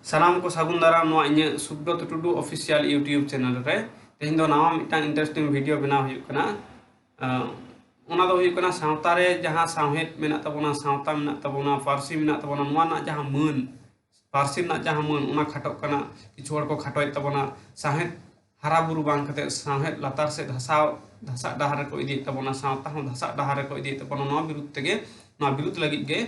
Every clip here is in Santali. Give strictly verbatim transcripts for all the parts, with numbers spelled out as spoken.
ᱥᱟᱱᱟᱢ ᱠᱚ ᱥᱟᱹᱜᱩᱱ ᱫᱟᱨᱟᱢ ᱱᱚᱣᱟ ᱤᱧᱟᱹᱜ ᱥᱩᱵᱨᱚᱛ ᱴᱩᱰᱩ ᱚᱯᱷᱤᱥᱤᱭᱟᱞ YouTube ᱪᱮᱱᱮᱞ ᱨᱮ᱾ ᱛᱮᱦᱮᱧ ᱫᱚ ᱱᱟᱣᱟ ᱢᱤᱫᱴᱟᱝ ᱤᱱᱴᱟᱨᱮᱥᱴᱤᱝ ᱵᱷᱤᱰᱤᱭᱳ ᱵᱮᱱᱟᱣ ᱦᱩᱭᱩᱜ ᱠᱟᱱᱟ᱾ ᱟᱸ, ᱚᱱᱟ ᱫᱚ ᱦᱩᱭᱩᱜ ᱠᱟᱱᱟ ᱥᱟᱶᱛᱟ ᱨᱮ ᱡᱟᱦᱟᱸ ᱥᱟᱶᱦᱮᱫ ᱢᱮᱱᱟᱜ ᱛᱟᱵᱚᱱᱟ, ᱥᱟᱶᱛᱟ ᱢᱮᱱᱟᱜ ᱛᱟᱵᱚᱱᱟ, ᱯᱟᱹᱨᱥᱤ ᱢᱮᱱᱟᱜ ᱛᱟᱵᱚᱱᱟ, ᱱᱚᱣᱟ ᱨᱮᱱᱟᱜ ᱡᱟᱦᱟᱸ ᱢᱟᱹᱱ, ᱯᱟᱹᱨᱥᱤ ᱨᱮᱱᱟᱜ ᱡᱟᱦᱟᱸ ᱢᱟᱹᱱ, ᱚᱱᱟ ᱠᱷᱟᱴᱚᱜ ᱠᱟᱱᱟ᱾ ᱠᱤᱪᱷᱩ ᱦᱚᱲ ᱠᱚ ᱠᱷᱟᱴᱚᱭᱮᱫ ᱛᱟᱵᱚᱱᱟ ᱥᱟᱶᱦᱮᱫ ᱦᱟᱨᱟ ᱵᱩᱨᱩ ᱵᱟᱝ ᱠᱟᱛᱮ ᱥᱟᱶᱦᱮᱫ ᱞᱟᱛᱟᱨ ᱥᱮᱫ ᱫᱷᱟᱥᱟᱣ, ᱫᱷᱟᱥᱟᱜ ᱰᱟᱦᱟᱨ ᱨᱮᱠᱚ ᱤᱫᱤᱭᱮᱫ ᱛᱟᱵᱚᱱᱟ, ᱥᱟᱶᱛᱟ ᱦᱚᱸ ᱫᱷᱟᱥᱟᱜ ᱰᱟᱦᱟᱨ ᱨᱮᱠᱚ ᱤᱫᱤᱭᱮᱫ ᱛᱟᱵᱚᱱᱟ᱾ ᱱᱚᱣᱟ ᱵᱤᱨᱩᱫᱷ ᱛᱮᱜᱮ, ᱱᱚᱣᱟ ᱵᱤᱨᱩᱫᱷ ᱞᱟᱹᱜᱤᱫ ᱜᱮ,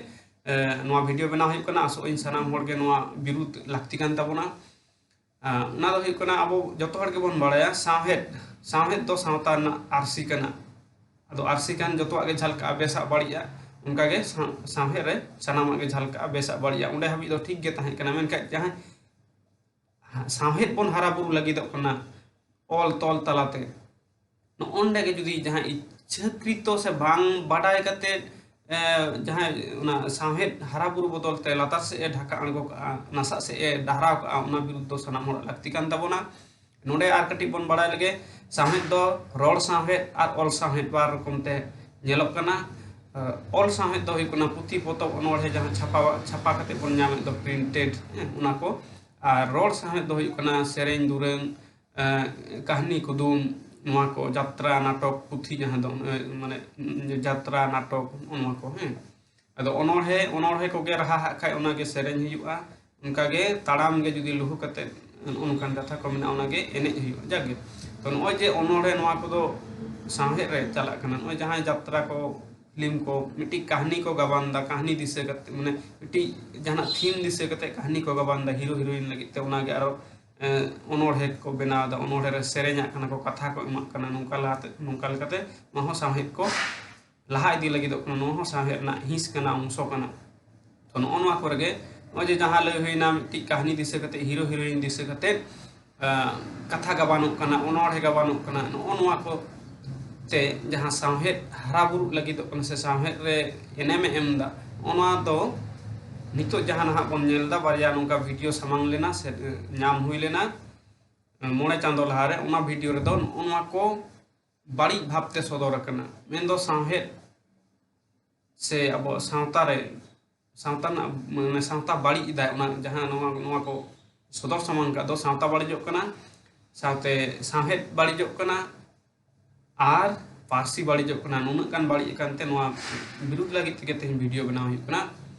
ᱮ, ᱱᱚᱣᱟ ᱵᱷᱤᱰᱤᱭᱳ ᱵᱮᱱᱟᱣ ᱦᱩᱭᱩᱜ ᱠᱟᱱᱟ᱾ ᱟᱥᱚᱜ ᱟᱹᱧ ᱥᱟᱱᱟᱢ ᱦᱚᱲ ᱜᱮ ᱱᱚᱣᱟ ᱵᱤᱨᱩᱫᱷ ᱞᱟᱹᱠᱛᱤ ᱠᱟᱱ ᱛᱟᱵᱚᱱᱟ᱾ ᱟ, ᱚᱱᱟ ᱫᱚ ᱦᱩᱭᱩᱜ ᱠᱟᱱᱟ, ᱟᱵᱚ ᱡᱚᱛᱚ ᱦᱚᱲ ᱜᱮᱵᱚᱱ ᱵᱟᱲᱟᱭᱟ ᱥᱟᱶᱦᱮᱫ, ᱥᱟᱶᱦᱮᱫ ᱫᱚ ᱥᱟᱶᱛᱟ ᱨᱮᱱᱟᱜ ᱟᱹᱨᱥᱤ ᱠᱟᱱᱟ᱾ ᱟᱫᱚ ᱟᱹᱨᱥᱤ ᱠᱷᱟᱱ ᱡᱚᱛᱚᱣᱟᱜ ᱜᱮ ᱡᱷᱟᱞᱠᱟᱜᱼᱟ, ᱵᱮᱥᱟᱜ ᱵᱟᱹᱲᱤᱡᱼᱟ᱾ ᱚᱱᱠᱟᱜᱮ ᱥᱟᱶ-, ᱥᱟᱶᱦᱮᱫ ᱨᱮ ᱥᱟᱱᱟᱢᱟᱜ ᱜᱮ ᱡᱷᱟᱞᱠᱟᱜᱼᱟ, ᱵᱮᱥᱟᱜ ᱵᱟᱹᱲᱤᱡᱼᱟ᱾ ᱚᱸᱰᱮ ᱦᱟᱹᱵᱤᱡ ᱫᱚ ᱴᱷᱤᱠ ᱜᱮ ᱛᱟᱦᱮᱸ ᱠᱟᱱᱟ, ᱢᱮᱱᱠᱷᱟᱱ ᱡᱟᱦᱟᱸ ᱥᱟᱶᱦᱮᱫ ᱵᱚᱱ ᱦᱟᱨᱟ ᱵᱩᱨᱩ ᱞᱟᱹᱜᱤᱫᱚᱜ ᱠᱟᱱᱟ ᱚᱞ ᱛᱚᱞ ᱛᱟᱞᱟᱛᱮ, ᱱᱚᱜᱼᱚ ᱱᱚᱰᱮ ᱜᱮ ᱡᱩᱫᱤ ᱡᱟᱦᱟᱸ ᱤᱪᱪᱷᱟᱹᱠᱨᱤᱛᱚ ᱥᱮ ᱵᱟᱝ ᱵᱟᱰᱟᱭ ᱠᱟᱛᱮ, ᱮ, ᱡᱟᱦᱟᱸᱭ ᱚᱱᱟ ᱥᱟᱶᱦᱮᱫ ᱦᱟᱨᱟ ᱵᱩᱨᱩ ᱵᱚᱫᱚᱞ ᱛᱮ ᱞᱟᱛᱟᱨ ᱥᱮᱫ ᱮ ᱰᱷᱟᱠᱟ ᱟᱬᱜᱚ ᱠᱟᱜᱼᱟ, ᱱᱟᱥᱟᱜ ᱥᱮᱫ ᱮ ᱰᱟᱦᱨᱟᱣ ᱠᱟᱜᱼᱟ, ᱚᱱᱟ ᱵᱤᱨᱩᱫᱷ ᱫᱚ ᱥᱟᱱᱟᱢ ᱦᱚᱲᱟᱜ ᱞᱟᱹᱠᱛᱤ ᱠᱟᱱ ᱛᱟᱵᱚᱱᱟ᱾ ᱱᱚᱰᱮ ᱟᱨ ᱠᱟᱹᱴᱤᱡ ᱵᱚᱱ ᱵᱟᱲᱟᱭ ᱞᱮᱜᱮ, ᱥᱟᱶᱦᱮᱫ ᱫᱚ ᱨᱚᱲ ᱥᱟᱶᱦᱮᱫ ᱟᱨ ᱚᱞ ᱥᱟᱶᱦᱮᱫ ᱵᱟᱨ ᱨᱚᱠᱚᱢ ᱛᱮ ᱧᱮᱞᱚᱜ ᱠᱟᱱᱟ᱾ ᱮ, ᱚᱞ ᱥᱟᱶᱦᱮᱫ ᱫᱚ ᱦᱩᱭᱩᱜ ᱠᱟᱱᱟ ᱯᱩᱛᱷᱤ, ᱯᱚᱛᱚᱵ, ᱚᱱᱚᱬᱦᱮ ᱡᱟᱦᱟᱸ ᱪᱷᱟᱯᱟ, ᱪᱷᱟᱯᱟ ᱠᱟᱛᱮ ᱵᱚᱱ ᱧᱟᱢᱮᱫ ᱫᱚ, ᱯᱨᱤᱱᱴᱮᱰ, ᱦᱮᱸ, ᱚᱱᱟ ᱠᱚ᱾ ᱟᱨ ᱨᱚᱲ ᱥᱟᱶᱦᱮᱫ ᱫᱚ ᱦᱩᱭᱩᱜ ᱠᱟᱱᱟ ᱥᱮᱨᱮᱧ, ᱫᱩᱨᱟᱹᱝ, ᱮ, ᱠᱟᱹᱦᱱᱤ, ᱠᱩᱫᱩᱢ, ᱱᱚᱣᱟ ᱠᱚ, ᱡᱟᱛᱨᱟ, ᱱᱟᱴᱚᱠ, ᱯᱩᱛᱷᱤ ᱡᱟᱦᱟᱸ ᱫᱚ, ᱮ, ᱢᱟᱱᱮ, ᱡᱟᱛᱨᱟ, ᱱᱟᱴᱚᱠ, ᱱᱚᱣᱟ ᱠᱚ, ᱦᱮᱸ᱾ ᱟᱫᱚ ᱚᱱᱚᱬᱦᱮ, ᱚᱱᱚᱬᱦᱮ ᱠᱚᱜᱮ ᱨᱟᱦᱟ ᱦᱟᱜ ᱠᱷᱟᱡ ᱚᱱᱟᱜᱮ ᱥᱮᱨᱮᱧ ᱦᱩᱭᱩᱜᱼᱟ, ᱚᱱᱠᱟᱜᱮ ᱛᱟᱲᱟᱢ ᱜᱮ ᱡᱩᱫᱤ ᱞᱩᱦᱩ ᱠᱟᱛᱮ ᱱᱚᱜᱼᱚ ᱱᱚᱝᱠᱟᱱ ᱠᱟᱛᱷᱟ ᱠᱚ ᱢᱮᱱᱟᱜᱼᱟ, ᱚᱱᱟᱜᱮ ᱮᱱᱮᱡ ᱦᱩᱭᱩᱜᱼᱟ᱾ ᱡᱟᱠ ᱜᱮ, ᱛᱚ ᱱᱚᱜᱼᱚᱭ ᱡᱮ ᱚᱱᱚᱬᱦᱮ, ᱱᱚᱣᱟ ᱠᱚᱫᱚ ᱥᱟᱶᱦᱮᱫ ᱨᱮ ᱪᱟᱞᱟᱜ ᱠᱟᱱᱟ᱾ ᱱᱚᱜᱼᱚᱭ ᱡᱟᱦᱟᱸᱭ ᱡᱟᱛᱨᱟ ᱠᱚ, ᱯᱷᱤᱞᱢ ᱠᱚ, ᱢᱤᱫᱴᱤᱡ ᱠᱟᱹᱦᱱᱤ ᱠᱚ ᱜᱟᱵᱟᱱ ᱫᱟ, ᱠᱟᱹᱦᱱᱤ ᱫᱤᱥᱟᱹ ᱠᱟᱛᱮ, ᱢᱟᱱᱮ ᱢᱤᱫᱴᱤᱡ ᱡᱟᱦᱟᱱᱟᱜ ᱛᱷᱤᱢ ᱫᱤᱥᱟᱹ ᱠᱟᱛᱮ ᱠᱟᱹᱦᱱᱤ ᱠᱚ ᱜᱟᱵᱟᱱ ᱫᱟ ᱦᱤᱨᱳ ᱦᱤᱨᱳᱭᱤᱱ ᱞᱟᱹᱜᱤᱫ ᱛᱮ, ᱚᱱᱟᱜᱮ ᱟᱨᱚ, ᱮ, ᱚᱱᱚᱬᱦᱮ ᱠᱚ ᱵᱮᱱᱟᱣ ᱮᱫᱟ, ᱚᱱᱚᱬᱦᱮ ᱨᱮ ᱥᱮᱨᱮᱧᱟᱜ ᱠᱟᱱᱟ ᱠᱚ, ᱠᱟᱛᱷᱟ ᱠᱚ ᱮᱢᱟᱜ ᱠᱟᱱᱟ, ᱱᱚᱝᱠᱟ ᱞᱟᱦᱟᱛᱮ, ᱱᱚᱝᱠᱟ ᱞᱮᱠᱟᱛᱮ ᱱᱚᱣᱟ ᱦᱚᱸ ᱥᱟᱶᱦᱮᱫ ᱠᱚ ᱞᱟᱦᱟ ᱤᱫᱤ ᱞᱟᱹᱜᱤᱫᱚᱜ ᱠᱟᱱᱟ᱾ ᱱᱚᱣᱟ ᱦᱚᱸ ᱥᱟᱶᱦᱮᱫ ᱨᱮᱱᱟᱜ ᱦᱤᱸᱥ ᱠᱟᱱᱟ, ᱚᱝᱥᱚ ᱠᱟᱱᱟ᱾ ᱛᱚ ᱱᱚᱜᱼᱚ ᱱᱚᱣᱟ ᱠᱚᱨᱮ ᱜᱮ ᱱᱚᱜᱼᱚᱭ ᱡᱮ ᱡᱟᱦᱟᱸ ᱞᱟᱹᱭ ᱦᱩᱭᱱᱟ, ᱢᱤᱫᱴᱤᱡ ᱠᱟᱹᱦᱱᱤ ᱫᱤᱥᱟᱹ ᱠᱟᱛᱮ, ᱦᱤᱨᱳ ᱦᱤᱨᱳᱭᱤᱱ ᱫᱤᱥᱟᱹ ᱠᱟᱛᱮ, ᱟ, ᱠᱟᱛᱷᱟ ᱜᱟᱵᱟᱱᱚᱜ ᱠᱟᱱᱟ, ᱚᱱᱚᱬᱦᱮ ᱜᱟᱵᱟᱱᱚᱜ ᱠᱟᱱᱟ, ᱱᱚᱜᱼᱚ ᱱᱚᱣᱟ ᱠᱚ ᱛᱮ ᱡᱟᱦᱟᱸ ᱥᱟᱶᱦᱮᱫ ᱦᱟᱨᱟ ᱵᱩᱨᱩᱜ ᱞᱟᱹᱜᱤᱫᱚᱜ ᱠᱟᱱᱟ ᱥᱮ ᱥᱟᱶᱦᱮᱫ ᱨᱮ ᱮᱱᱮᱢᱮ ᱮᱢ ᱮᱫᱟ, ᱚᱱᱟ ᱫᱚ ᱱᱤᱛᱚᱜ ᱡᱟᱦᱟᱸ ᱱᱟᱦᱟᱜ ᱵᱚᱱ ᱧᱮᱞ ᱮᱫᱟ, ᱵᱟᱨᱭᱟ ᱱᱚᱝᱠᱟ ᱵᱷᱤᱰᱤᱭᱳ ᱥᱟᱢᱟᱝ ᱞᱮᱱᱟ ᱥᱮ ᱧᱟᱢ ᱦᱩᱭ ᱞᱮᱱᱟ ᱢᱚᱬᱮ ᱪᱟᱸᱫᱚ ᱞᱟᱦᱟᱨᱮ, ᱚᱱᱟ ᱵᱷᱤᱰᱤᱭᱳ ᱨᱮᱫᱚ ᱱᱚᱜᱼᱚ ᱱᱚᱣᱟ ᱠᱚ ᱵᱟᱹᱲᱤᱡ ᱵᱷᱟᱵᱽᱛᱮ ᱥᱚᱫᱚᱨ ᱟᱠᱟᱱᱟ᱾ ᱢᱮᱱᱫᱚ ᱥᱟᱶᱦᱮᱫ ᱥᱮ ᱟᱵᱚ ᱥᱟᱶᱛᱟ ᱨᱮ ᱥᱟᱶᱛᱟ ᱨᱮᱱᱟᱜ, ᱢᱟᱱᱮ, ᱥᱟᱶᱛᱟ ᱵᱟᱹᱲᱤᱡ ᱮᱫᱟᱭ᱾ ᱚᱱᱟ ᱡᱟᱦᱟᱸ ᱱᱚᱣᱟ, ᱱᱚᱣᱟ ᱠᱚ ᱥᱚᱫᱚᱨ ᱥᱟᱢᱟᱝ ᱠᱟᱜ ᱫᱚ, ᱥᱟᱶᱛᱟ ᱵᱟᱹᱲᱤᱡᱚᱜ ᱠᱟᱱᱟ, ᱥᱟᱶᱛᱮ ᱥᱟᱶᱦᱮᱫ ᱵᱟᱹᱲᱤᱡᱚᱜ ᱠᱟᱱᱟ, ᱟᱨ ᱯᱟᱹᱨᱥᱤ ᱵᱟᱹᱲᱤᱡᱚᱜ ᱠᱟᱱᱟ᱾ ᱱᱩᱱᱟᱹᱜ ᱜᱟᱱ ᱵᱟᱹᱲᱤᱡ ᱟᱠᱟᱱ ᱛᱮ ᱱᱚᱣᱟ ᱵᱤᱨᱩᱫᱷ ᱞᱟᱹᱜᱤᱫ ᱛᱮᱜᱮ ᱛᱮᱦᱮᱧ ᱵᱷᱤᱰᱤᱭᱳ ᱵᱮᱱᱟᱣ ᱦᱩᱭᱩᱜ ᱠᱟᱱᱟ᱾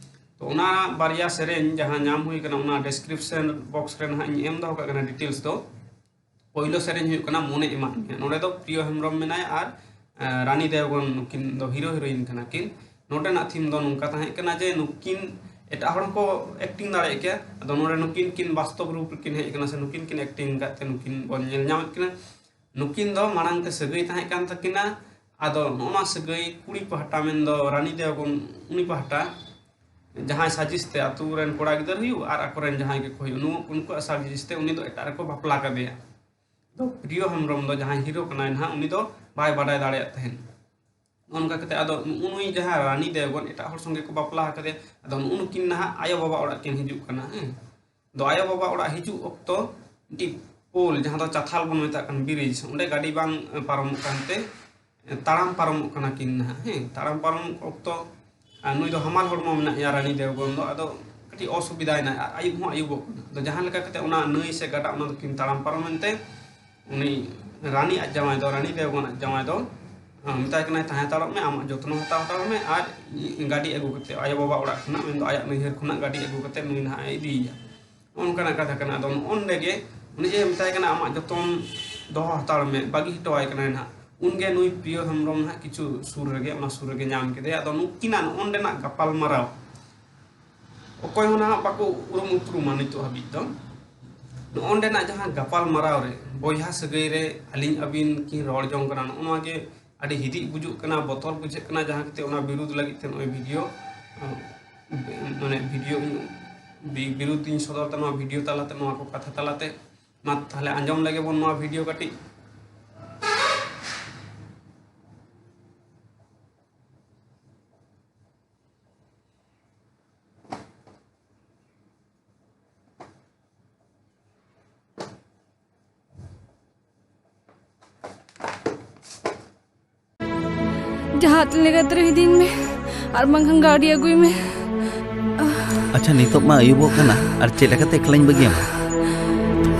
ᱛᱚ, ᱚᱱᱟ ᱵᱟᱨᱭᱟ ᱥᱮᱨᱮᱧ ᱡᱟᱦᱟᱸ ᱧᱟᱢ ᱦᱩᱭ ᱠᱟᱱᱟ, ᱚᱱᱟ ᱰᱤᱥᱠᱨᱤᱯᱥᱚᱱ ᱵᱚᱠᱥ ᱨᱮ ᱱᱟᱦᱟᱜ ᱤᱧ ᱮᱢ ᱫᱚᱦᱚ ᱠᱟᱜ ᱠᱟᱱᱟ ᱰᱤᱴᱮᱞᱥ ᱫᱚ᱾ ᱯᱳᱭᱞᱳ ᱥᱮᱨᱮᱧ ᱦᱩᱭᱩᱜ ᱠᱟᱱᱟ ᱢᱚᱱᱮ ᱮᱢᱟᱜ ᱢᱮᱭᱟ᱾ ᱱᱚᱰᱮ ᱫᱚ ᱯᱨᱤᱭᱚ ᱦᱮᱢᱵᱨᱚᱢ ᱢᱮᱱᱟᱭᱟ ᱟᱨ, ᱟᱸ, ᱨᱟᱱᱤ ᱫᱮᱣᱜᱚᱱ, ᱱᱩᱠᱤᱱ ᱫᱚ ᱦᱤᱨᱳ ᱦᱤᱨᱳᱭᱤᱱ ᱠᱟᱱᱟ ᱠᱤᱱ᱾ ᱱᱚᱰᱮᱱᱟᱜ ᱛᱷᱤᱢ ᱫᱚ ᱱᱚᱝᱠᱟ ᱛᱟᱦᱮᱸ ᱠᱟᱱᱟ ᱡᱮ ᱱᱩᱠᱤᱱ, ᱮᱴᱟᱜ ᱦᱚᱲ ᱦᱚᱸᱠᱚ ᱮᱠᱴᱤᱝ ᱫᱟᱲᱮᱭᱟᱜ ᱜᱮᱭᱟ, ᱟᱫᱚ ᱱᱚᱰᱮ ᱱᱩᱠᱤᱱ ᱠᱤᱱ ᱵᱟᱥᱛᱚᱵ ᱨᱩᱯ ᱨᱮᱠᱤᱱ ᱦᱮᱡ ᱟᱠᱟᱱᱟ, ᱥᱮ ᱱᱩᱠᱤᱱ ᱠᱤᱱ ᱮᱠᱴᱤᱝ ᱟᱠᱟᱫ ᱛᱮ ᱱᱩᱠᱤᱱ ᱵᱚᱱ ᱧᱮᱞ ᱧᱟᱢᱮᱫ ᱠᱤᱱᱟ᱾ ᱱᱩᱠᱤᱱ ᱫᱚ ᱢᱟᱲᱟᱝ ᱛᱮ ᱥᱟᱹᱜᱟᱹᱭ ᱛᱟᱦᱮᱸ ᱠᱟᱱ ᱛᱟᱹᱠᱤᱱᱟ᱾ ᱟᱫᱚ ᱱᱚᱜᱼᱚ ᱱᱚᱣᱟ ᱥᱟᱹᱜᱟᱹᱭ ᱠᱩᱲᱤ ᱯᱟᱦᱴᱟ, ᱢᱮᱱᱫᱚ ᱨᱟᱱᱤ ᱫᱮᱣᱜᱚᱱ, ᱩᱱᱤ ᱯᱟᱦᱴᱟ ᱡᱟᱦᱟᱸᱭ ᱥᱟᱡᱤᱥ ᱛᱮ ᱟᱛᱳ ᱨᱮᱱ ᱠᱚᱲᱟ ᱜᱤᱫᱟᱹᱨ ᱦᱩᱭᱩᱜ ᱟᱨ ᱟᱠᱚᱨᱮᱱ ᱡᱟᱦᱟᱸᱭ ᱜᱮᱠᱚ ᱦᱩᱭᱩᱜ, ᱱᱩ-, ᱩᱱᱠᱩᱣᱟᱜ ᱥᱟᱡᱤᱥ ᱛᱮ ᱩᱱᱤ ᱫᱚ ᱮᱴᱟᱜ ᱨᱮᱠᱚ ᱵᱟᱯᱞᱟ ᱠᱟᱫᱮᱭᱟ᱾ ᱫᱚ ᱯᱨᱤᱭᱚ ᱦᱮᱢᱵᱨᱚᱢ ᱫᱚ, ᱡᱟᱦᱟᱸᱭ ᱦᱤᱨᱳ ᱠᱟᱱᱟᱭ ᱱᱟᱦᱟᱜ, ᱩᱱᱤ ᱫᱚ ᱵᱟᱭ ᱵᱟᱰᱟᱭ ᱫᱟᱲᱮᱭᱟᱜ ᱛᱟᱦᱮᱸᱫ᱾ ᱱᱚᱜᱼᱚ ᱱᱚᱝᱠᱟ ᱠᱟᱛᱮ ᱟᱫᱚ ᱱᱩᱜᱼᱩ ᱱᱩᱭ ᱡᱟᱦᱟᱸ ᱨᱟᱱᱤ ᱫᱮᱣᱜᱚᱱ ᱮᱴᱟᱜ ᱦᱚᱲ ᱥᱚᱸᱜᱮ ᱠᱚ ᱵᱟᱯᱞᱟ ᱟᱠᱟᱫᱮᱭᱟ᱾ ᱟᱫᱚ ᱱᱩᱜᱼᱩ ᱱᱩᱠᱤᱱ ᱱᱟᱦᱟᱜ ᱟᱭᱳ ᱵᱟᱵᱟ ᱚᱲᱟᱜ ᱠᱤᱱ ᱦᱤᱡᱩᱜ ᱠᱟᱱᱟ, ᱦᱮᱸ᱾ ᱫᱚ ᱟᱭᱳ ᱵᱟᱵᱟ ᱚᱲᱟᱜ ᱦᱤᱡᱩᱜ ᱚᱠᱛᱚ ᱢᱤᱫᱴᱤᱡ ᱯᱳᱞ, ᱡᱟᱦᱟᱸ ᱫᱚ ᱪᱟᱛᱷᱟᱞ ᱵᱚᱱ ᱢᱮᱛᱟᱜ ᱠᱟᱱ, ᱵᱨᱤᱡᱽ, ᱚᱸᱰᱮ ᱜᱟᱹᱰᱤ ᱵᱟᱝ ᱯᱟᱨᱚᱢᱚᱜ ᱠᱟᱱᱛᱮ, ᱛᱟᱲᱟᱢ ᱯᱟᱨᱚᱢᱚᱜ ᱠᱟᱱᱟ ᱠᱤᱱ ᱱᱟᱦᱟᱜ, ᱦᱮᱸ᱾ ᱛᱟᱲᱟᱢ ᱯᱟᱨᱚᱢ ᱚᱠᱛᱚ, ᱟᱨ ᱱᱩᱭ ᱫᱚ ᱦᱟᱢᱟᱞ ᱦᱚᱲᱢᱚ ᱢᱮᱱᱟᱜ ᱭᱟ, ᱨᱟᱱᱤ ᱫᱮᱣᱜᱚᱱ ᱫᱚ, ᱟᱫᱚ ᱠᱟᱹᱴᱤᱡ ᱚᱥᱩᱵᱤᱫᱷᱟᱭᱮᱱᱟᱭ ᱟᱨ ᱟᱹᱭᱩᱵ ᱦᱚᱸ ᱟᱹᱭᱩᱵᱚᱜ ᱠᱟᱱᱟ᱾ ᱟᱫᱚ ᱡᱟᱦᱟᱸ ᱞᱮᱠᱟ ᱠᱟᱛᱮ ᱚᱱᱟ ᱱᱟᱹᱭ ᱥᱮ ᱜᱟᱰᱟ, ᱚᱱᱟ ᱫᱚᱠᱤᱱ ᱛᱟᱲᱟᱢ ᱯᱟᱨᱚᱢᱮᱱ ᱛᱮ, ᱩᱱᱤ ᱨᱟᱱᱤ ᱟᱡ ᱡᱟᱶᱟᱭ ᱫᱚ, ᱨᱟᱱᱤ ᱫᱮᱣᱜᱚᱱ ᱟᱡ ᱡᱟᱶᱟᱭ ᱫᱚ, ᱟᱸ, ᱢᱮᱛᱟᱭ ᱠᱟᱱᱟᱭ, "ᱛᱟᱦᱮᱸ ᱦᱟᱛᱟᱲᱚᱜ ᱢᱮ, ᱟᱢᱟᱜ ᱡᱚᱛᱱᱚ ᱦᱟᱛᱟᱣ ᱦᱟᱛᱟᱲ ᱢᱮ, ᱟᱨ ᱜᱟᱹᱰᱤ ᱟᱹᱜᱩ ᱠᱟᱛᱮ ᱟᱭᱳ ᱵᱟᱵᱟ ᱚᱲᱟᱜ ᱠᱷᱚᱱᱟᱜ, ᱢᱮᱱᱫᱚ ᱟᱡᱟᱜ ᱱᱟᱹᱭᱦᱟᱹᱨ ᱠᱷᱚᱱᱟᱜ ᱜᱟᱹᱰᱤ ᱟᱹᱜᱩ ᱠᱟᱛᱮ ᱱᱩᱭ ᱱᱟᱦᱟᱜ ᱮ ᱤᱫᱤᱭᱮᱭᱟ᱾" ᱱᱚᱜᱼᱚ ᱱᱚᱝᱠᱟᱱᱟᱜ ᱠᱟᱛᱷᱟ ᱠᱟᱱᱟ᱾ ᱟᱫᱚ ᱱᱚᱜᱼᱚ ᱱᱚᱰᱮ ᱜᱮ ᱩᱱᱤ ᱡᱮ ᱢᱮᱛᱟᱭ ᱠᱟᱱᱟ, "ᱟᱢᱟᱜ ᱡᱚᱛᱚᱱ ᱫᱚᱦᱚ ᱦᱟᱛᱟᱲ ᱢᱮ", ᱵᱟᱹᱜᱤ ᱦᱚᱴᱚᱣᱟᱭ ᱠᱟᱱᱟᱭ ᱱᱟᱦᱟᱜ᱾ ᱩᱱᱜᱮ ᱱᱩᱭ ᱯᱨᱤᱭᱚ ᱦᱮᱢᱵᱨᱚᱢ ᱱᱟᱦᱟᱜ ᱠᱤᱪᱷᱩ ᱥᱩᱨ ᱨᱮᱜᱮ, ᱚᱱᱟ ᱥᱩᱨ ᱨᱮᱜᱮ ᱧᱟᱢ ᱠᱮᱫᱮᱭᱟ᱾ ᱟᱫᱚ ᱱᱩᱠᱤᱱᱟᱜ ᱱᱚᱜᱼᱚ ᱱᱚᱰᱮᱱᱟᱜ ᱜᱟᱯᱟᱞ ᱢᱟᱨᱟᱣ, ᱚᱠᱚᱭ ᱦᱚᱸ ᱱᱟᱦᱟᱜ ᱵᱟᱠᱚ ᱩᱨᱩᱢ ᱩᱯᱨᱩᱢᱟ ᱱᱤᱛᱚᱜ ᱦᱟᱹᱵᱤᱡ ᱫᱚ᱾ ᱱᱚᱜᱼᱚ ᱱᱚᱰᱮᱱᱟᱜ ᱡᱟᱦᱟᱸ ᱜᱟᱯᱟᱞ ᱢᱟᱨᱟᱣ ᱨᱮ, ᱵᱚᱭᱦᱟ ᱥᱟᱹᱜᱟᱹᱭ ᱨᱮ ᱟᱹᱞᱤᱧ ᱟᱹᱵᱤᱱ ᱠᱤᱱ ᱨᱚᱲ ᱡᱚᱝ ᱠᱟᱱᱟ, ᱱᱚᱜᱼᱚ ᱱᱚᱣᱟ ᱜᱮ ᱟᱹᱰᱤ ᱦᱤᱫᱤᱡ ᱵᱩᱡᱩᱜ ᱠᱟᱱᱟ, ᱵᱚᱛᱚᱨ ᱵᱩᱡᱷᱟᱹᱜ ᱠᱟᱱᱟ᱾ ᱡᱟᱦᱟᱸ ᱠᱷᱟᱹᱛᱤᱨ ᱚᱱᱟ ᱵᱤᱨᱩᱫᱷ ᱞᱟᱹᱜᱤᱫ ᱛᱮ ᱱᱚᱜᱼᱚᱭ ᱵᱷᱤᱰᱤᱭᱳ, ᱟᱸ, ᱢᱟᱱᱮ ᱵᱷᱤᱰᱤᱭᱳ ᱵᱤ-, ᱵᱤᱨᱩᱫᱷ ᱤᱧ ᱥᱚᱫᱚᱨ ᱫᱟ ᱱᱚᱣᱟ ᱵᱷᱤᱰᱤᱭᱳ ᱛᱟᱞᱟᱛᱮ, ᱱᱚᱣᱟ ᱠᱚ ᱠᱟᱛᱷᱟ ᱛᱟᱞᱟᱛᱮ᱾ ᱢᱟ ᱛᱟᱦᱞᱮ ᱟᱸᱡᱚᱢ ᱞᱮᱜᱮ ᱵᱚᱱ ᱱᱚᱣᱟ ᱵᱷᱤᱰᱤᱭᱳ ᱠᱟᱹᱴᱤᱡ᱾ ᱡᱟᱦᱟᱸ ᱛᱤᱱ ᱞᱮᱠᱟᱛᱮ ᱨᱮᱦᱚᱸ ᱤᱫᱤᱧ ᱢᱮ, ᱟᱨ ᱵᱟᱝᱠᱷᱟᱱ ᱜᱟᱹᱰᱤ ᱟᱹᱜᱩᱭ ᱢᱮ᱾ ᱟᱪᱪᱷᱟ, ᱱᱤᱛᱚᱜ ᱢᱟ ᱟᱹᱭᱩᱵᱚᱜ ᱠᱟᱱᱟ, ᱟᱨ ᱪᱮᱫ ᱞᱮᱠᱟᱛᱮ ᱮᱠᱞᱟᱧ ᱵᱟᱹᱜᱤᱭᱟᱢᱟ?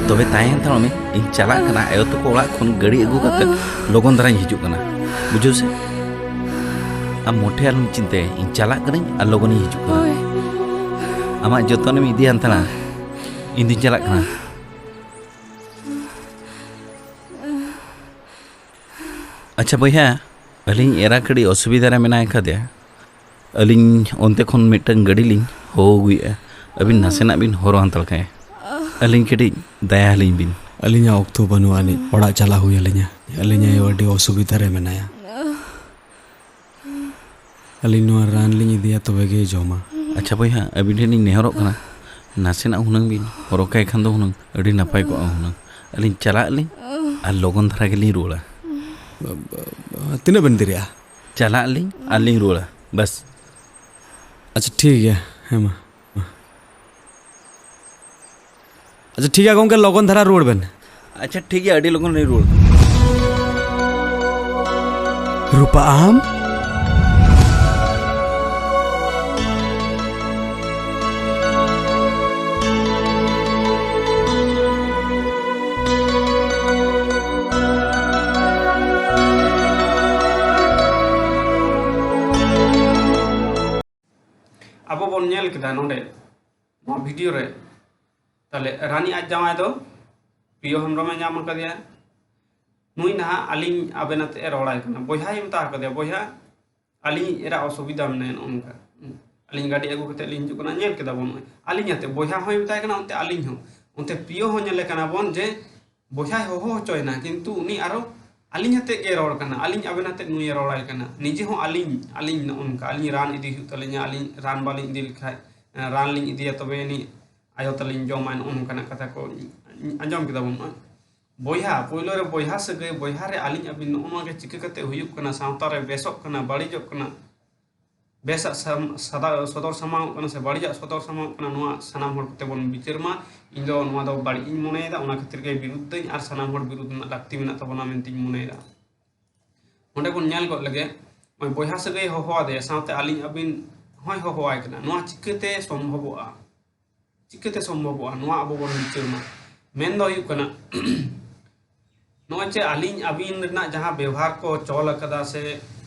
ᱛᱚᱵᱮ ᱛᱟᱦᱮᱸ ᱦᱟᱛᱟᱲᱚᱜ ᱢᱮ, ᱤᱧ ᱪᱟᱞᱟᱜ ᱠᱟᱱᱟ ᱟᱭᱳ ᱛᱟᱠᱚ ᱚᱲᱟᱜ ᱠᱷᱚᱱ ᱜᱟᱹᱰᱤ ᱟᱹᱜᱩ ᱠᱟᱛᱮ᱾ ᱞᱚᱜᱚᱱ ᱫᱷᱟᱨᱟᱧ ᱦᱤᱡᱩᱜ ᱠᱟᱱᱟ, ᱵᱩᱡᱷᱟᱹᱣ ᱥᱮ? ᱟᱢ ᱢᱚᱴᱷᱮ ᱟᱞᱚᱢ ᱪᱤᱱᱛᱟᱹᱭᱟ, ᱤᱧ ᱪᱟᱞᱟᱜ ᱠᱟᱹᱱᱟᱹᱧ ᱟᱨ ᱞᱚᱜᱚᱱᱤᱧ ᱦᱤᱡᱩᱜ ᱠᱟᱱᱟ᱾ ᱦᱳᱭ᱾ ᱟᱢᱟᱜ ᱡᱚᱛᱚᱱᱮᱢ ᱤᱫᱤᱭᱟ ᱦᱟᱱᱛᱟᱲᱟ, ᱤᱧ ᱫᱩᱧ ᱪᱟᱞᱟᱜ ᱠᱟᱱᱟ᱾ ᱟᱪᱪᱷᱟ ᱵᱚᱭᱦᱟ, ᱟᱹᱞᱤᱧ ᱮᱨᱟ ᱠᱟᱹᱴᱤᱡ ᱚᱥᱩᱵᱤᱫᱷᱟ ᱨᱮ ᱢᱮᱱᱟᱭ ᱠᱟᱫᱮᱭᱟ᱾ ᱟᱹᱞᱤᱧ ᱚᱱᱛᱮ ᱠᱷᱚᱱ ᱢᱤᱫᱴᱟᱝ ᱜᱟᱹᱰᱤ ᱞᱤᱧ ᱦᱚᱦᱚ ᱟᱹᱜᱩᱭᱮᱫᱼᱟ, ᱟᱹᱵᱤᱱ ᱱᱟᱥᱮᱱᱟᱜ ᱵᱤᱱ ᱦᱚᱨᱚ ᱦᱟᱱᱛᱟᱲ ᱠᱟᱭᱟ᱾ ᱟᱹᱞᱤᱧ ᱠᱟᱹᱴᱤᱡ ᱫᱟᱭᱟ ᱟᱹᱞᱤᱧ ᱵᱤᱱ᱾ ᱟᱹᱞᱤᱧᱟᱜ ᱚᱠᱛᱚ ᱵᱟᱹᱱᱩᱜ ᱟᱹᱱᱤᱡ, ᱚᱲᱟᱜ ᱪᱟᱞᱟᱜ ᱦᱩᱭ ᱟᱹᱞᱤᱧᱟ᱾ ᱟᱹᱞᱤᱧ ᱟᱭᱳ ᱟᱹᱰᱤ ᱚᱥᱩᱵᱤᱫᱷᱟ ᱨᱮ ᱢᱮᱱᱟᱭᱟ᱾ ᱟᱹᱞᱤᱧ ᱱᱚᱣᱟ ᱨᱟᱱ ᱞᱤᱧ ᱤᱫᱤᱭᱟ, ᱛᱚᱵᱮ ᱜᱮᱭ ᱡᱚᱢᱟ᱾ ᱟᱪᱪᱷᱟ ᱵᱚᱭᱦᱟ, ᱟᱹᱵᱤᱱ ᱴᱷᱮᱱ ᱞᱤᱧ ᱱᱮᱦᱚᱨᱚᱜ ᱠᱟᱱᱟ, ᱱᱟᱥᱮᱱᱟᱜ ᱦᱩᱱᱟᱹᱝ ᱵᱤᱱ ᱦᱚᱨᱚ ᱠᱟᱭ ᱠᱷᱟᱱ ᱫᱚ ᱦᱩᱱᱟᱹᱝ ᱟᱹᱰᱤ ᱱᱟᱯᱟᱭ ᱠᱚᱜᱼᱟ ᱦᱩᱱᱟᱹᱝ᱾ ᱟᱹᱞᱤᱧ ᱪᱟᱞᱟᱜ ᱟᱹᱞᱤᱧ ᱟᱨ ᱞᱚᱜᱚᱱ ᱫᱷᱟᱨᱟ ᱜᱮᱞᱤᱧ ᱨᱩᱣᱟᱹᱲᱟ᱾ ᱛᱤᱱᱟᱹᱜ ᱵᱮᱱ ᱫᱮᱨᱤᱜᱼᱟ? ᱪᱟᱞᱟᱜ ᱟᱹᱞᱤᱧ ᱟᱨ ᱞᱤᱧ ᱨᱩᱣᱟᱹᱲᱟ, ᱵᱟᱥ᱾ ᱟᱪᱪᱷᱟ, ᱴᱷᱤᱠ ᱜᱮᱭᱟ, ᱦᱮᱸ ᱢᱟ᱾ ᱟᱪᱪᱷᱟ, ᱴᱷᱤᱠ ᱜᱮᱭᱟ ᱜᱚᱢᱠᱮ, ᱞᱚᱜᱚᱱ ᱫᱷᱟᱨᱟ ᱨᱩᱣᱟᱹᱲ ᱵᱮᱱ᱾ ᱟᱪᱪᱷᱟ, ᱴᱷᱤᱠ ᱜᱮᱭᱟ, ᱟᱹᱰᱤ ᱞᱚᱜᱚᱱ ᱞᱤᱧ ᱨᱩᱣᱟᱹᱲ ᱠᱟᱱᱟ᱾ ᱨᱩᱯᱟ ᱟᱢ? ᱟᱵᱚ ᱵᱚᱱ ᱧᱮᱞ ᱠᱮᱫᱟ ᱱᱚᱰᱮ, ᱱᱚᱣᱟ ᱵᱷᱤᱰᱤᱭᱳ ᱨᱮ, ᱛᱟᱦᱞᱮ ᱨᱟᱱᱤ ᱟᱡ ᱡᱟᱶᱟᱭ ᱫᱚ ᱯᱤᱭᱳ ᱦᱮᱢᱵᱨᱚᱢᱮ ᱧᱟᱢ ᱟᱠᱟᱫᱮᱭᱟ᱾ ᱱᱩᱭ ᱱᱟᱦᱟᱜ ᱟᱹᱞᱤᱧ ᱟᱵᱮᱱ ᱟᱛᱮ ᱮ ᱨᱚᱲᱟᱭ ᱠᱟᱱᱟ, ᱵᱚᱭᱦᱟᱭ ᱢᱮᱛᱟ ᱟᱠᱟᱫᱮᱭᱟ, "ᱵᱚᱭᱦᱟ, ᱟᱹᱞᱤᱧ ᱮᱨᱟ ᱚᱥᱩᱵᱤᱫᱷᱟ ᱢᱮᱱᱟᱭᱟ, ᱱᱚᱜᱼᱚ ᱱᱚᱝᱠᱟ, ᱟᱹᱞᱤᱧ ᱜᱟᱹᱰᱤ ᱟᱹᱜᱩ ᱠᱟᱛᱮ ᱞᱤᱧ ᱦᱤᱡᱩᱜ ᱠᱟᱱᱟ, ᱧᱮᱞ ᱠᱮᱫᱟ ᱵᱚᱱ ᱱᱚᱜᱼᱚᱭ ᱟᱹᱞᱤᱧ ᱟᱛᱮ", ᱵᱚᱭᱦᱟ ᱦᱚᱸᱭ ᱢᱮᱛᱟᱭ ᱠᱟᱱᱟ, ᱚᱱᱛᱮ ᱟᱹᱞᱤᱧ ᱦᱚᱸ, ᱚᱱᱛᱮ ᱯᱤᱭᱳ ᱦᱚᱸ ᱧᱮᱞᱮ ᱠᱟᱱᱟ ᱵᱚᱱ ᱡᱮ ᱵᱚᱭᱦᱟᱭ ᱦᱚᱦᱚ ᱦᱚᱪᱚᱭᱮᱱᱟ, ᱠᱤᱱᱛᱩ ᱩᱱᱤ ᱟᱨᱚ ᱟᱹᱞᱤᱧ ᱟᱛᱮ ᱜᱮ ᱨᱚᱲ ᱠᱟᱱᱟ, ᱟᱹᱞᱤᱧ ᱟᱵᱮᱱ ᱟᱛᱮ ᱱᱩᱭᱮ ᱨᱚᱲᱟᱭ ᱠᱟᱱᱟ᱾ ᱱᱤᱡᱮ ᱦᱚᱸ ᱟᱹᱞᱤᱧ, ᱟᱹᱞᱤᱧ ᱱᱚᱜᱼᱚ ᱱᱚᱝᱠᱟ, ᱟᱹᱞᱤᱧ ᱨᱟᱱ ᱤᱫᱤ ᱦᱩᱭᱩᱜ ᱛᱟᱹᱞᱤᱧᱟ, ᱟᱹᱞᱤᱧ ᱨᱟᱱ ᱵᱟᱹᱞᱤᱧ ᱤᱫᱤ ᱞᱮᱠᱷᱟᱡ, ᱨᱟᱱ ᱞᱤᱧ ᱤᱫᱤᱭᱟ, ᱛᱚᱵᱮ ᱟᱹᱱᱤᱡ ᱟᱭᱳ ᱛᱟᱹᱞᱤᱧ ᱡᱚᱢᱟᱭ, ᱱᱚᱜᱼᱚ ᱱᱚᱝᱠᱟᱱᱟᱜ ᱠᱟᱛᱷᱟ ᱠᱚ ᱟᱸᱡᱚᱢ ᱠᱮᱫᱟ ᱵᱚᱱ᱾ ᱵᱚᱭᱦᱟ, ᱯᱳᱭᱞᱳ ᱨᱮ ᱵᱚᱭᱦᱟ ᱥᱟᱹᱜᱟᱹᱭ, ᱵᱚᱭᱦᱟ ᱨᱮ ᱟᱹᱞᱤᱧ ᱟᱹᱵᱤᱱ ᱱᱚᱜᱼᱚ ᱱᱚᱣᱟ ᱜᱮ ᱪᱤᱠᱟᱹ ᱠᱟᱛᱮ ᱦᱩᱭᱩᱜ ᱠᱟᱱᱟ, ᱥᱟᱶᱛᱟ ᱨᱮ ᱵᱮᱥᱚᱜ ᱠᱟᱱᱟ, ᱵᱟᱹᱲᱤᱡᱚᱜ ᱠᱟᱱᱟ, ᱵᱮᱥᱟᱜ ᱥᱟᱢ-, ᱥᱟᱫᱟ-, ᱥᱚᱫᱚᱨ ᱥᱟᱢᱟᱝᱚᱜ ᱠᱟᱱᱟ ᱥᱮ ᱵᱟᱹᱲᱤᱡᱟᱜ ᱥᱚᱫᱚᱨ ᱥᱟᱢᱟᱝᱚᱜ ᱠᱟᱱᱟ, ᱱᱚᱣᱟ ᱥᱟᱱᱟᱢ ᱦᱚᱲ ᱠᱚᱛᱮ ᱵᱚᱱ ᱵᱤᱪᱟᱹᱨ ᱢᱟ᱾ ᱤᱧ ᱫᱚ ᱱᱚᱣᱟ ᱫᱚ ᱵᱟᱹᱲᱤᱡ ᱤᱧ ᱢᱚᱱᱮᱭᱮᱫᱟ, ᱚᱱᱟ ᱠᱷᱟᱹᱛᱤᱨ ᱜᱮ ᱵᱤᱨᱩᱫᱷ ᱫᱟᱹᱧ ᱟᱨ ᱥᱟᱱᱟᱢ ᱦᱚᱲ ᱵᱤᱨᱩᱫᱷ ᱨᱮᱱᱟᱜ ᱞᱟᱹᱠᱛᱤ ᱢᱮᱱᱟᱜ ᱛᱟᱵᱚᱱᱟ ᱢᱮᱱᱛᱮᱧ ᱢᱚᱱᱮᱭᱮᱫᱟ᱾ ᱚᱸᱰᱮ ᱵᱚᱱ ᱧᱮᱞ ᱜᱚᱫ ᱞᱮᱜᱮ, ᱱᱚᱜᱼᱚᱭ ᱵᱚᱭᱦᱟ ᱥᱟᱹᱜᱟᱹᱭ ᱦᱚᱦᱚ ᱟᱫᱮᱭᱟ, ᱥᱟᱶᱛᱮ ᱟᱹᱞᱤᱧ ᱟᱹᱵᱤᱱ ᱦᱚᱸᱭ ᱦᱚᱦᱚᱣᱟᱭ ᱠᱟᱱᱟ᱾ ᱱᱚᱣᱟ ᱪᱤᱠᱟᱹᱛᱮ ᱥᱚᱢᱵᱷᱚᱵᱚᱜᱼᱟ? ᱪᱤᱠᱟᱹᱛᱮ ᱥᱚᱢᱵᱷᱚᱵᱚᱜᱼᱟ? ᱱᱚᱣᱟ ᱟᱵᱚ ᱵᱚᱱ ᱵᱤᱪᱟᱹᱨ ᱢᱟ᱾ ᱢᱮᱱ ᱫᱚ ᱦᱩᱭᱩᱜ ᱠᱟᱱᱟ, ᱱᱚᱜᱼᱚᱭ ᱡᱮ ᱟᱹᱞᱤᱧ ᱟᱹᱵᱤᱱ ᱨᱮᱱᱟᱜ ᱡᱟᱦᱟᱸ ᱵᱮᱣᱦᱟᱨ ᱠᱚ ᱪᱚᱞ ᱟᱠᱟᱫᱟ ᱥᱮ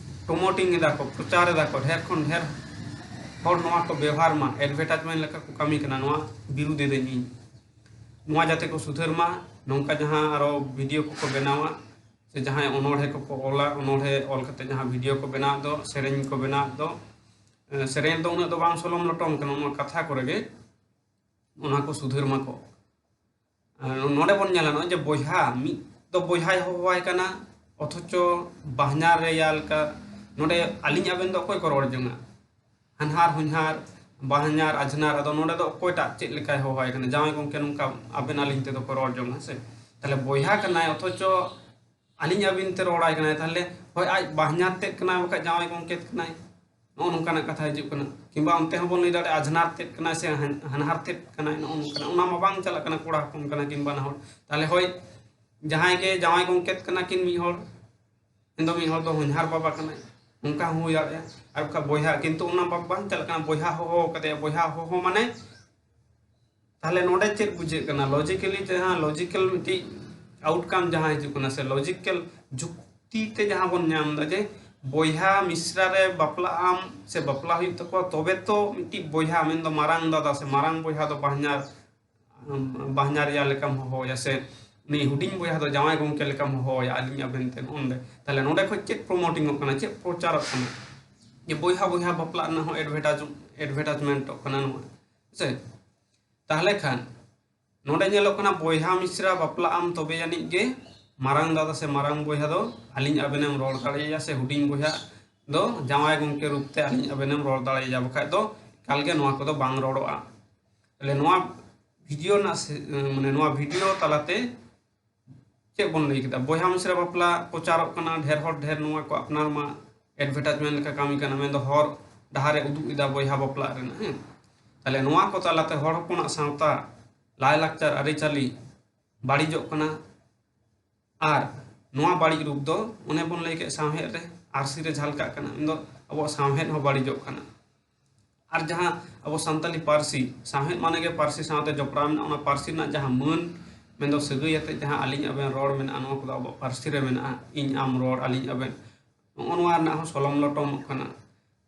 promoting ᱮᱫᱟ ᱠᱚ, ᱯᱨᱚᱪᱟᱨ ᱮᱫᱟ ᱠᱚ, ᱰᱷᱮᱨ ᱠᱷᱚᱱ ᱰᱷᱮᱨ ᱦᱚᱲ ᱱᱚᱣᱟ ᱠᱚ ᱵᱮᱣᱦᱟᱨ ᱢᱟ, advertisement ᱞᱮᱠᱟ ᱠᱚ ᱠᱟᱹᱢᱤ ᱠᱟᱱᱟ, ᱱᱚᱣᱟ ᱵᱤᱨᱩᱫᱷ ᱮᱫᱟᱹᱧ ᱤᱧ᱾ ᱱᱚᱣᱟ ᱡᱟᱛᱮ ᱠᱚ ᱥᱩᱫᱷᱟᱹᱨ ᱢᱟ, ᱱᱚᱝᱠᱟ ᱡᱟᱦᱟᱸ ᱟᱨᱚ video ᱠᱚᱠᱚ ᱵᱮᱱᱟᱣᱟ ᱥᱮ ᱡᱟᱦᱟᱸᱭ ᱚᱱᱚᱬᱦᱮ ᱠᱚᱠᱚ ᱚᱞᱟ, ᱚᱱᱚᱬᱦᱮ ᱚᱞ ᱠᱟᱛᱮ ᱡᱟᱦᱟᱸ video ᱠᱚ ᱵᱮᱱᱟᱣ ᱫᱚ, ᱥᱮᱨᱮᱧ ᱠᱚ ᱵᱮᱱᱟᱣ ᱫᱚ, ᱮ, ᱥᱮᱨᱮᱧ ᱫᱚ ᱩᱱᱟᱹᱜ ᱫᱚ ᱵᱟᱝ ᱥᱚᱞᱚᱢ ᱞᱚᱴᱚᱢ ᱠᱟᱱᱟ, ᱱᱚᱣᱟ ᱠᱟᱛᱷᱟ ᱠᱚᱨᱮ ᱜᱮ ᱚᱱᱟ ᱠᱚ ᱥᱩᱫᱷᱟᱹᱨ ᱢᱟᱠᱚ᱾ ᱟᱨ ᱱᱚᱰᱮ ᱵᱚᱱ ᱧᱮᱞᱟ, ᱱᱚᱜᱼᱚᱭ ᱡᱮ ᱵᱚᱭᱦᱟ, ᱢᱤᱫ ᱫᱚ ᱵᱚᱭᱦᱟᱭ ᱦᱚᱦᱚᱣᱟᱭ ᱠᱟᱱᱟ, ᱚᱛᱷᱚᱪᱚ ᱵᱟᱦᱧᱟᱨ ᱨᱮᱭᱟ ᱞᱮᱠᱟ᱾ ᱱᱚᱰᱮ ᱟᱹᱞᱤᱧ ᱟᱵᱮᱱ ᱫᱚ ᱚᱠᱚᱭ ᱠᱚ ᱨᱚᱲ ᱡᱚᱝᱟ? ᱦᱟᱱᱦᱟᱨ ᱦᱚᱧᱦᱟᱨ, ᱵᱟᱦᱧᱟᱨ ᱟᱡᱷᱱᱟᱨ᱾ ᱟᱫᱚ ᱱᱚᱰᱮ ᱫᱚ ᱚᱠᱚᱭᱴᱟᱜ ᱪᱮᱫ ᱞᱮᱠᱟᱭ ᱦᱚᱦᱚᱣᱟᱭ ᱠᱟᱱᱟ? ᱡᱟᱶᱟᱭ ᱜᱚᱢᱠᱮ, ᱱᱚᱝᱠᱟ ᱟᱵᱮᱱ ᱟᱹᱞᱤᱧ ᱛᱮᱫᱚ ᱠᱚ ᱨᱚᱲ ᱡᱚᱝᱟ, ᱦᱮᱸ ᱥᱮ? ᱛᱟᱦᱞᱮ ᱵᱚᱭᱦᱟ ᱠᱟᱱᱟᱭ, ᱚᱛᱷᱚᱪᱚ ᱟᱹᱞᱤᱧ ᱟᱹᱵᱤᱱ ᱛᱮ ᱨᱚᱲᱟᱭ ᱠᱟᱱᱟᱭ, ᱛᱟᱦᱞᱮ ᱦᱳᱭ ᱟᱡ ᱵᱟᱦᱧᱟᱨ ᱛᱮᱫ ᱠᱟᱱᱟᱭ, ᱵᱟᱠᱷᱟᱡ ᱡᱟᱶᱟᱭ ᱜᱚᱢᱠᱮ ᱠᱟᱱᱟᱭ, ᱱᱚᱜᱼᱚ ᱱᱚᱝᱠᱟᱱᱟᱜ ᱠᱟᱛᱷᱟ ᱦᱤᱡᱩᱜ ᱠᱟᱱᱟ᱾ ᱠᱤᱝᱵᱟ ᱚᱱᱛᱮ ᱦᱚᱸᱵᱚᱱ ᱞᱟᱹᱭ ᱫᱟᱲᱮᱭᱟᱜᱼᱟ, ᱟᱡᱷᱱᱟᱨ ᱛᱮᱫ ᱠᱟᱱᱟᱭ ᱥᱮ ᱦᱟᱱ-, ᱦᱟᱱᱦᱟᱨ ᱛᱮᱫ ᱠᱟᱱᱟᱭ, ᱱᱚᱜᱼᱚ ᱱᱚᱝᱠᱟᱱᱟᱜ᱾ ᱚᱱᱟ ᱢᱟ ᱵᱟᱝ ᱪᱟᱞᱟᱜ ᱠᱟᱱᱟ, ᱠᱚᱲᱟ ᱦᱚᱯᱚᱱ ᱠᱟᱱᱟ ᱠᱤᱝᱵᱟ ᱱᱟᱦᱚᱲ᱾ ᱛᱟᱦᱞᱮ ᱦᱳᱭ, ᱡᱟᱦᱟᱸᱭ ᱜᱮ ᱡᱟᱶᱟᱭ ᱜᱚᱢᱠᱮ ᱠᱟᱱᱟ ᱠᱤᱱ ᱢᱤᱫ ᱦᱚᱲ, ᱢᱮᱱᱫᱚ ᱢᱤᱫ ᱦᱚᱲ ᱫᱚ ᱦᱚᱧᱦᱟᱨ ᱵᱟᱵᱟ ᱠᱟᱱᱟᱭ, ᱚᱱᱠᱟ ᱦᱚᱸ ᱦᱩᱭ ᱫᱟᱲᱮᱭᱟᱜᱼᱟ᱾ ᱟᱨ ᱵᱟᱠᱷᱟᱡ ᱵᱚᱭᱦᱟ, ᱠᱤᱱᱛᱩ ᱚᱱᱟ ᱵᱟᱝ ᱪᱟᱞᱟᱜ ᱠᱟᱱᱟ, ᱵᱚᱭᱦᱟ ᱦᱚᱦᱚ ᱠᱟᱫᱮᱭᱟ, ᱵᱚᱭᱦᱟ ᱦᱚᱦᱚ ᱢᱟᱱᱮ ᱛᱟᱦᱞᱮ ᱱᱚᱰᱮ ᱪᱮᱫ ᱵᱩᱡᱷᱟᱹᱜ ᱠᱟᱱᱟ? Logically ᱡᱟᱦᱟᱸ logical ᱢᱤᱫᱴᱤᱡ outcome ᱡᱟᱦᱟᱸ ᱦᱤᱡᱩᱜ ᱠᱟᱱᱟ ᱥᱮ logical ᱡᱩᱠᱛᱤ ᱛᱮ ᱡᱟᱦᱟᱸ ᱵᱚᱱ ᱧᱟᱢ ᱮᱫᱟ ᱡᱮ ᱵᱚᱭᱦᱟ ᱢᱤᱥᱨᱟ ᱨᱮ ᱵᱟᱯᱞᱟᱜ ᱟᱢ ᱥᱮ ᱵᱟᱯᱞᱟ ᱦᱩᱭᱩᱜ ᱛᱟᱠᱚᱣᱟ, ᱛᱚᱵᱮ ᱛᱚ ᱢᱤᱫᱴᱤᱡ ᱵᱚᱭᱦᱟ ᱢᱮᱱᱫᱚ ᱢᱟᱨᱟᱝ ᱫᱟᱫᱟ ᱥᱮ ᱢᱟᱨᱟᱝ ᱵᱚᱭᱦᱟ ᱫᱚ ᱵᱟᱦᱧᱟᱨ, ᱵᱟᱦᱧᱟᱨ ᱮᱭᱟ ᱞᱮᱠᱟᱢ ᱦᱚᱦᱚᱣᱟᱭᱟ ᱥᱮ ᱩᱱᱤ ᱦᱩᱰᱤᱧ ᱵᱚᱭᱦᱟ ᱫᱚ ᱡᱟᱶᱟᱭ ᱜᱚᱢᱠᱮ ᱞᱮᱠᱟᱢ ᱦᱚᱦᱚᱣᱟᱭᱟ ᱟᱹᱞᱤᱧ ᱟᱵᱮᱱ ᱛᱮ ᱱᱚᱜᱼᱚ ᱱᱚᱰᱮ᱾ ᱛᱟᱦᱞᱮ ᱱᱚᱰᱮ ᱠᱷᱚᱡ ᱪᱮᱫ promoting ᱚᱜ ᱠᱟᱱᱟ, ᱪᱮᱫ ᱯᱨᱚᱪᱟᱨᱚᱜ ᱠᱟᱱᱟ? ᱡᱮ ᱵᱚᱭᱦᱟ ᱵᱚᱭᱦᱟ ᱵᱟᱯᱞᱟᱜ ᱨᱮᱱᱟᱜ ᱦᱚᱸ advertise, advertisement ᱚᱜ ᱠᱟᱱᱟ ᱱᱚᱣᱟ, ᱦᱮᱸ ᱥᱮ? ᱛᱟᱦᱞᱮ ᱠᱷᱟᱱ ᱱᱚᱰᱮ ᱧᱮᱞᱚᱜ ᱠᱟᱱᱟ ᱵᱚᱭᱦᱟ ᱢᱤᱥᱨᱟ ᱵᱟᱯᱞᱟᱜ ᱟᱢ ᱛᱚᱵᱮ ᱟᱹᱱᱤᱡ ᱜᱮ ᱢᱟᱨᱟᱝ ᱫᱟᱫᱟ ᱥᱮ ᱢᱟᱨᱟᱝ ᱵᱚᱭᱦᱟ ᱫᱚ ᱟᱹᱞᱤᱧ ᱟᱵᱮᱱᱮᱢ ᱨᱚᱲ ᱫᱟᱲᱮᱭᱟᱭᱟ ᱥᱮ ᱦᱩᱰᱤᱧ ᱵᱚᱭᱦᱟ ᱫᱚ ᱡᱟᱶᱟᱭ ᱜᱚᱢᱠᱮ ᱨᱩᱯ ᱛᱮ ᱟᱹᱞᱤᱧ ᱟᱵᱮᱱᱮᱢ ᱨᱚᱲ ᱫᱟᱲᱮᱭᱟᱭᱟ, ᱵᱟᱠᱷᱟᱡ ᱫᱚ ᱮᱠᱟᱞ ᱜᱮ ᱱᱚᱣᱟ ᱠᱚᱫᱚ ᱵᱟᱝ ᱨᱚᱲᱚᱜᱼᱟ᱾ ᱛᱟᱦᱞᱮ ᱱᱚᱣᱟ video ᱨᱮᱱᱟᱜ ᱥᱮ-, ᱢᱟᱱᱮ ᱱᱚᱣᱟ video ᱛᱟᱞᱟᱛᱮ ᱪᱮᱫ ᱵᱚᱱ ᱞᱟᱹᱭ ᱠᱮᱫᱟ? ᱵᱚᱭᱦᱟ ᱢᱤᱥᱨᱟ ᱵᱟᱯᱞᱟ ᱯᱨᱚᱪᱟᱨᱚᱜ ᱠᱟᱱᱟ, ᱰᱷᱮᱨ ᱦᱚᱲ ᱰᱷᱮᱨ ᱱᱚᱣᱟ ᱠᱚ ᱟᱯᱱᱟᱨ ᱢᱟ advertisement ᱞᱮᱠᱟ ᱠᱟᱹᱢᱤ ᱠᱟᱱᱟ, ᱢᱮᱱᱫᱚ ᱦᱚᱨ ᱰᱟᱦᱟᱨᱮ ᱩᱫᱩᱜ ᱮᱫᱟ ᱵᱚᱭᱦᱟ ᱵᱟᱯᱞᱟᱜ ᱨᱮᱱᱟᱜ, ᱦᱮᱸ᱾ ᱛᱟᱦᱞᱮ ᱱᱚᱣᱟ ᱠᱚ ᱛᱟᱞᱟᱛᱮ ᱦᱚᱲ ᱦᱚᱯᱚᱱᱟᱜ ᱥᱟᱶᱛᱟ, ᱞᱟᱭᱼᱞᱟᱠᱪᱟᱨ, ᱟᱹᱨᱤᱪᱟᱹᱞᱤ ᱵᱟᱹᱲᱤᱡᱚᱜ ᱠᱟᱱᱟ᱾ ᱟᱨ ᱱᱚᱣᱟ ᱵᱟᱹᱲᱤᱡ ᱨᱩᱯ ᱫᱚ ᱚᱱᱮ ᱵᱚᱱ ᱞᱟᱹᱭ ᱠᱮᱫ ᱥᱟᱶᱦᱮᱫ ᱨᱮ, ᱟᱹᱨᱥᱤ ᱨᱮ ᱡᱷᱟᱞᱠᱟᱜ ᱠᱟᱱᱟ, ᱢᱮᱱᱫᱚ ᱟᱵᱚᱣᱟᱜ ᱥᱟᱶᱦᱮᱫ ᱦᱚᱸ ᱵᱟᱹᱲᱤᱡᱚᱜ ᱠᱟᱱᱟ᱾ ᱟᱨ ᱡᱟᱦᱟᱸ ᱟᱵᱚ ᱥᱟᱱᱛᱟᱞᱤ ᱯᱟᱹᱨᱥᱤ, ᱥᱟᱶᱦᱮᱫ ᱢᱟᱱᱮ ᱜᱮ ᱯᱟᱹᱨᱥᱤ ᱥᱟᱶᱛᱮ ᱡᱚᱯᱲᱟᱣ ᱢᱮᱱᱟᱜᱼᱟ, ᱚᱱᱟ ᱯᱟᱹᱨᱥᱤ ᱨᱮᱱᱟᱜ ᱡᱟᱦᱟᱸ ᱢᱟᱹᱱ, ᱢᱮᱱᱫᱚ ᱥᱟᱹᱜᱟᱹᱭ ᱟᱛᱮ ᱡᱟᱦᱟᱸ ᱟᱹᱞᱤᱧ ᱟᱵᱮᱱ ᱨᱚᱲ ᱢᱮᱱᱟᱜᱼᱟ, ᱱᱚᱣᱟ ᱠᱚᱫᱚ ᱟᱵᱚᱣᱟᱜ ᱯᱟᱹᱨᱥᱤ ᱨᱮ ᱢᱮᱱᱟᱜᱼᱟ᱾ ᱤᱧ ᱟᱢ ᱨᱚᱲ, ᱟᱹᱞᱤᱧ ᱟᱵᱮᱱ, ᱱᱚᱜᱼᱚ ᱱᱚᱣᱟ ᱨᱮᱱᱟᱜ ᱦᱚᱸ ᱥᱚᱞᱚᱢ ᱞᱚᱴᱚᱢᱚᱜ ᱠᱟᱱᱟ᱾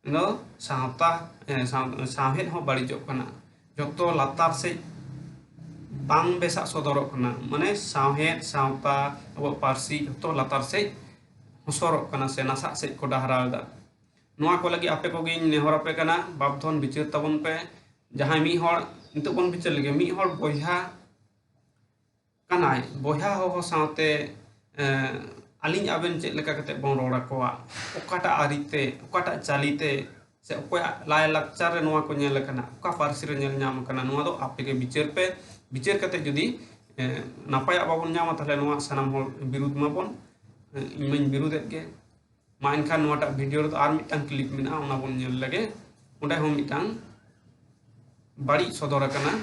ᱢᱮᱱᱫᱚ ᱥᱟᱶᱛᱟ, ᱮ, ᱥᱟᱶ-, ᱥᱟᱶᱦᱮᱫ ᱦᱚᱸ ᱵᱟᱹᱲᱤᱡᱚᱜ ᱠᱟᱱᱟ, ᱡᱚᱛᱚ ᱞᱟᱛᱟᱨ ᱥᱮᱫ ᱵᱟᱝ ᱵᱮᱥᱟᱜ ᱥᱚᱫᱚᱨᱚᱜ ᱠᱟᱱᱟ᱾ ᱢᱟᱱᱮ ᱥᱟᱶᱦᱮᱫ, ᱥᱟᱶᱛᱟ, ᱟᱵᱚᱣᱟᱜ ᱯᱟᱹᱨᱥᱤ ᱡᱚᱛᱚ ᱞᱟᱛᱟᱨ ᱥᱮᱫ ᱦᱚᱥᱚᱨᱚᱜ ᱠᱟᱱᱟ ᱥᱮ ᱱᱟᱥᱟᱜ ᱥᱮᱫ ᱠᱚ ᱰᱟᱦᱨᱟᱣ ᱮᱫᱟ᱾ ᱱᱚᱣᱟ ᱠᱚ ᱞᱟᱹᱜᱤᱫ ᱟᱯᱮ ᱠᱚᱜᱮᱧ ᱱᱮᱦᱚᱨ ᱟᱯᱮ ᱠᱟᱱᱟ, ᱵᱟᱯᱫᱷᱚᱱ ᱵᱤᱪᱟᱹᱨ ᱛᱟᱵᱚᱱ ᱯᱮ᱾ ᱡᱟᱦᱟᱸᱭ ᱢᱤᱫ ᱦᱚᱲ, ᱱᱤᱛᱚᱜ ᱵᱚᱱ ᱵᱤᱪᱟᱹᱨ ᱞᱮᱜᱮ, ᱢᱤᱫ ᱦᱚᱲ ᱵᱚᱭᱦᱟ ᱠᱟᱱᱟᱭ, ᱵᱚᱭᱦᱟ ᱦᱚᱦᱚ ᱥᱟᱶᱛᱮ, ᱮᱸ, ᱟᱹᱞᱤᱧ ᱟᱵᱮᱱ ᱪᱮᱫ ᱞᱮᱠᱟ ᱠᱟᱛᱮ ᱵᱚᱱ ᱨᱚᱲ ᱟᱠᱚᱣᱟ, ᱚᱠᱟᱴᱟᱜ ᱟᱹᱨᱤᱛᱮ, ᱚᱠᱟᱴᱟᱜ ᱪᱟᱹᱞᱤᱛᱮ, ᱥᱮ ᱚᱠᱚᱭᱟᱜ ᱞᱟᱭᱼᱞᱟᱠᱪᱟᱨ ᱨᱮ ᱱᱚᱣᱟ ᱠᱚ ᱧᱮᱞ ᱟᱠᱟᱱᱟ, ᱚᱠᱟ ᱯᱟᱹᱨᱥᱤ ᱨᱮ ᱧᱮᱞ ᱧᱟᱢ ᱟᱠᱟᱱᱟ, ᱱᱚᱣᱟ ᱫᱚ ᱟᱯᱮ ᱜᱮ ᱵᱤᱪᱟᱹᱨ ᱯᱮ᱾ ᱵᱤᱪᱟᱹᱨ ᱠᱟᱛᱮ ᱡᱩᱫᱤ, ᱮᱸ, ᱱᱟᱯᱟᱭᱟᱜ ᱵᱟᱵᱚᱱ ᱧᱟᱢᱟ, ᱛᱟᱦᱚᱞᱮ ᱱᱚᱣᱟ ᱥᱟᱱᱟᱢ ᱦᱚᱲ ᱵᱤᱨᱩᱫᱽ ᱢᱟᱵᱚᱱ᱾ ᱮᱸ, ᱤᱧ ᱢᱟᱧ ᱵᱤᱨᱩᱫᱮᱫ ᱜᱮ᱾ ᱢᱟ ᱮᱱᱠᱷᱟᱱ ᱱᱚᱣᱟᱴᱟᱜ ᱵᱷᱤᱰᱤᱭᱳ ᱨᱮᱫᱚ ᱟᱨ ᱢᱤᱫᱴᱟᱝ ᱠᱞᱤᱯ ᱢᱮᱱᱟᱜᱼᱟ, ᱚᱱᱟ ᱵᱚᱱ ᱧᱮᱞ ᱞᱮᱜᱮ᱾ ᱚᱸᱰᱮ ᱦᱚᱸ ᱢᱤᱫᱴᱟᱝ ᱵᱟᱹᱲᱤᱡ ᱥᱚᱫᱚᱨ ᱟᱠᱟᱱᱟ᱾